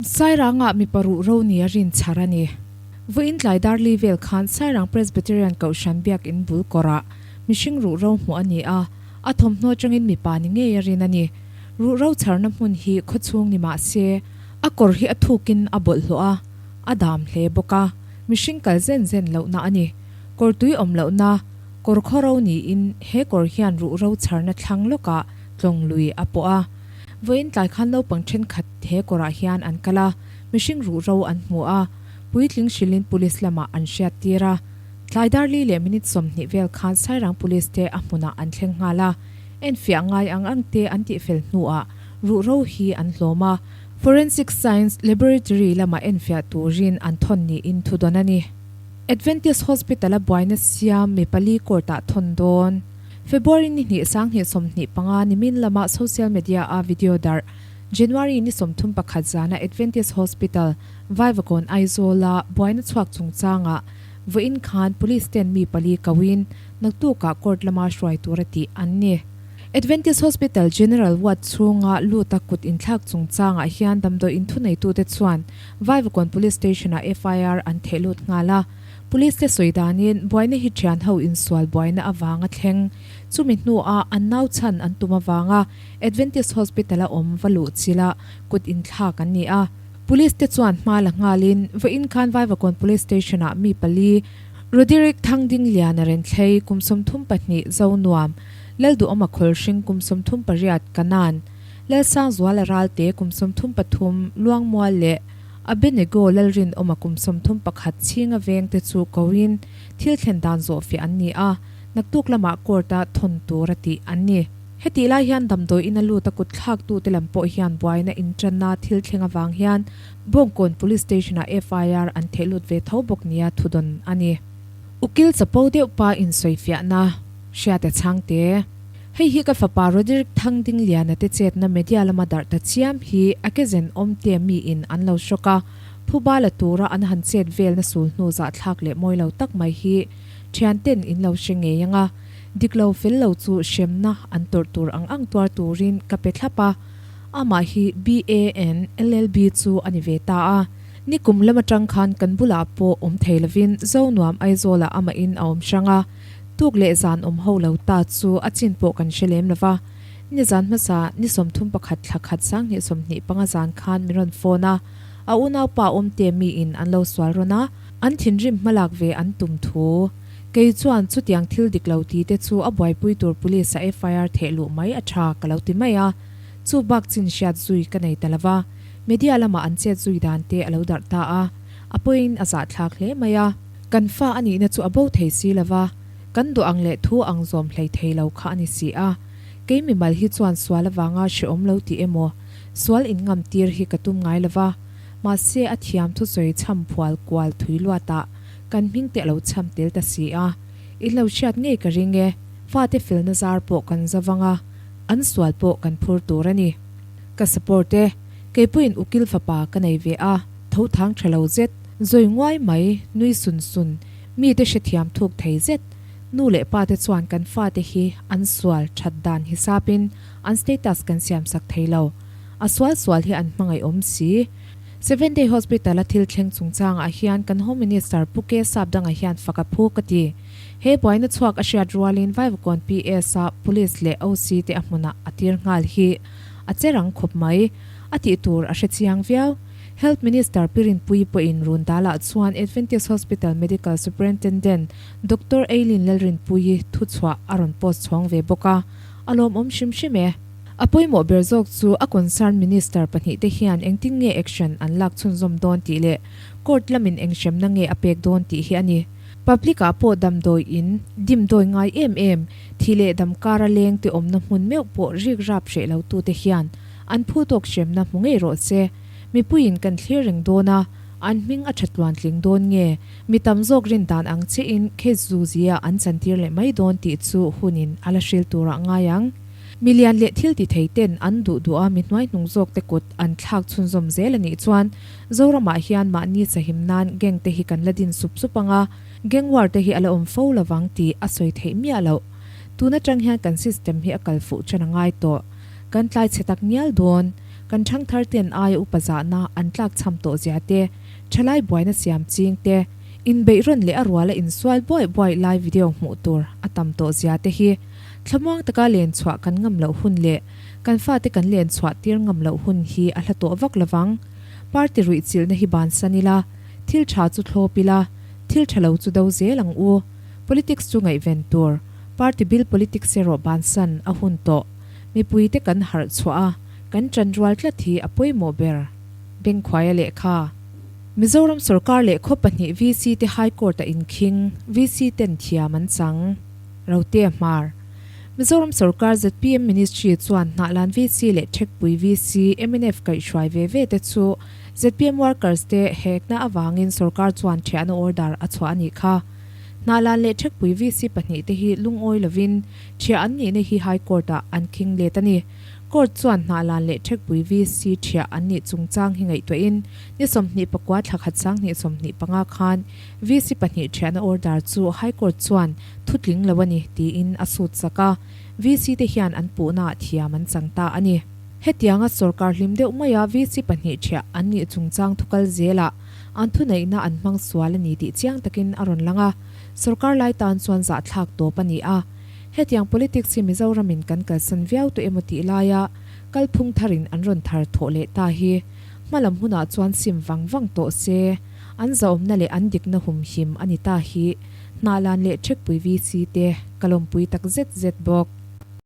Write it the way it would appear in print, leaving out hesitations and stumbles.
Sairangah mipa ruhro nia rin chhar a ni. Vawiin tlai darli vel khan Sairang Presbyterian Kohhran Biakin bul kawrah mihring ruhro hmuh a ni a, a thawmhnaw atangin mipa ni ngei a rin a ni. Ruhro chharna hmun hi khawchhung ni mah se, a kawr hi a thukin a bawlhhlawh a, a dam hle bawk a, mihring kal zen zen lohna a ni. Kawr tui awm lohna kawr khawro niin he kawr hian ruhro chharna thlang lawkah tlawng lui a pawh a. Vawiin tlai khan naupang thenkhat he kawrah hian an kal a, mihring ruhro an hmu a, puitling hrilhin police lamah an hriat tir a. Tlai dar li leh minute 20 vel khan Sairang Police te a hmunah an thleng nghal a, enfiah ngai ang ang te an tihfel hnuah ruhro hi an hlawm a, Forensic Science Laboratory lamah enfiah turin an thawn niin thudawn a ni. Adventist Hospital-a buaina siam mi pali court-ah thawn dawn. February ni hnih 2025 nimin lama social media-a video darh January ni 31 zana Adventist Hospital, Vaivakawn Aizawl-a buaina chhuak chungchangah vawiin khan Police ten mi pali koin naktukah court lama hruai tura tih an ni. Adventist Hospital General Ward chhunga luta kut inthlak chungchangah hian damdawi inthuneitute chuan Vaivakawn Police Station-ah FIR an theh lut nghal a. Police te sawi danin buaina hi thian ho insual buaina avanga thleng. Chumi hnuah an nau chhan an tum avanga Adventist Hospital-a awm va luh chila kut inthlak an ni a. Police te chuan hma la nghalin vawiin khan Vaivakawn Police Station-ah mi pali, Roderick Thangdingliana Renthlei kum 32 Zonuam, Lalduhawma Khawlhring kum 38 Kanan, Lalsangzuala Ralte kum 33 Luangmual leh Abenego Lalrinawma kum 31 Chhinga vengte chu koin thil thlen dan zawhfiah an ni a, naktuk lamah court-a thawn tur a tih an ni. Hetih lai hian damdawi ina lut a kut thlaktute lam pawh hian buaina intanna thil thleng avang hian Bawngkawn Police Station-ah FIR an theh lut ve tho bawk nia thudawn a ni. Ukil chapo deuh pa insawifiahna. Hriata chhangte. Hei hi ka fapa Roderick Thangdingliana te chetna media lama darh ta chiam hi a ke zen awm te mi in an lo hrawk a, phuba la tura an han chet velna sul hnu zahthlak leh mawi lo tak mai hi thian ten in lo hre ngei ang a, dik lo fel lo chu hremna an tawrh tur ang ang tuar turin ka pe thlap a, amah hi BAN LLB chu a ni ve ta a. Nikum lam atang khan kan bulah pawh awm thei lovin Zonuam Aizawlah amahin a awm hrang a, Tuk leh zan awm ho lo ta chu a chin pawh kan hre lem lo va. Ni zan hmasa ni 31 thla khat 2025 zan khan min rawn phone a, a unaupa awmte miin an lo sual rawn a, an thinrim hmalak ve an tum thu. Kei chuan chutiang thil dik lo ti te chu a buaipui tur police a FIR theh luh mai a tha ka lo ti mai a, chu bak chin hriat zui ka nei ta lo va. Media lamah an chet zui dan te a lo darh ta a, a pawhin a zahthlak hle mai a. Kan fa a nihna chu a bo thei si lo va, kan duh ang leh thu ang zawm hlei thei lo kha a ni si a. Kei mimal hi chuan sual avanga hrehawm lo tih emaw, sual inngam tir hi ka tum ngai lo va, mahse a thiam thusawi chham phual kual thui luatah kan hming te a lo chham tel ta si a. In lo hriat ngei ka ring e, fate felna zar pawh kan za vang a, an sual pawh kan phur tur a ni. Ka support e, keipuiin ukil fapa ka nei ve a, tho thang tha lo zet. Zawi nguai mai, nui sun sun, mite hrethiam thuk thei zet. Nu leh pa te chuan kan fate hi an sual that dan hisapin an status kan siam sak thei lo. A sual sual hi an hmangaih awm si. Seven Day Hospital a thil thleng chungchangah hian kan Home Minister Pu K Sapdanga hian fak a phu ka ti. He buaina chhuak a hriat rualin Vaivakawn PS a Police leh OC te a hmunah a tir nghal hi a che rang khawp mai. A tih tur a hre chiang viau. Health Minister Pi Rinpuii pawhin Rundalah chuan Adventist Hospital Medical Superintendent Doctor Eileen Lalrinpuii thuchhuah a rawn post chhawng ve bawk a, a lawmawm hrim hrim e. A pawimawh ber zawk chu a concern Minister pahnihte hian engtin nge action an lak chhunzawm dawn tih leh court lamin eng hremna nge a pek dawn tih hi a ni. Public ah pawh damdawi in dimdawi ngai em em, thi leh dam kara leng te awmna hmun meuh pawh rik rap hreh lo tute hian an phu tawk hremna hmu ngei rawh se. Mipuiin kan thlir reng dawn a, an hming a tha tluan tling dawn nge? Mi tam zawk rin dan ang chiahin case zu zia an chantir leh mai dawn tih chu hunin a la hril turah ngai ang. Mi lian leh thil ti thei ten an duh duh a mi hnuaihnung zawk te kut an thlak chhunzawm zel a nih chuan Zoramah hian mahni sahim nan gang te hi kan la din sup sup ang a, gang war te hi a la awm fo lovang tih a sawi theih miah loh. Tun atang hian kan system hi a kal fuh ṭan a ngai tawh. Kan tlai chhe tak ngial dawn. Kan ṭhangthar ten aia upa zahna an tlakchham tawh zia te, ṭhalai buaina siam ching te, inbeih rawn leh a ruala insual buaih buaih lai video hmuh tur a tam tawh zia te hi thlamuang taka len chhuah kan ngam loh hun leh kan fate kan len chhuah tir ngam loh hun hi a hla tawh vak lovang. Party ruih chilhna hi bansan ila, thil ṭha chu thlawp ila, thil ṭha lo chu do zel ang u. Politics chu ngaihven tur, party bil politics erawh bansan a hun tawh. Mipuite kan harh chhuah a, kan ṭan rual tlat hi a pawimawh ber. Bengkhuaia lehkha. Mizoram sorkar leh khaw pahnih VC te High Court a inkhing, VC ten thiam an chang. Rotea Hmar. Mizoram sorkar zpm Ministry chuan Hnahlan VC leh Thekpui VC mnf kaihhruai ve ve te chu zpm workers te hekna avangin sorkar chuan ṭhiahna order a chhuah a nih kha. Hnahlan leh Thekpui VC pahnihte hi lungawi lovin Ṭhiah an nihna hi High Court-ah an khing let a ni. Court chuan Hnahlan leh Ṭhekpui VC ṭhiah an nih chungchang hi ngaihtuahin ni 29 thla khat 2025 khan VC pahnih ṭhiahna order chu High Court chuan thu tling lo a ni tiin a sut sak a, VC te hian an puhnaah thiam an chang ta a ni. Hetianga sorkar hlim deuh maia VC pahnih ṭhiah an nih chungchang thu kal zelah an thuneihna an hmang sual a ni tih chiang takin a rawn lang a. Sorkar lai tan chuan zahthlak tawp a ni a. Hetiang politics hi Mizoramin kan kalsan viau tawh emaw tih laia kalphung tharin an rawn thar thawh leh ta hi hmalam hunah chuan sim vang vang tawh se, an zahawmna leh an dikna humhim a ni ta hi Hnahlan leh Thekpui VC te ka lawmpui tak zet zet bawk.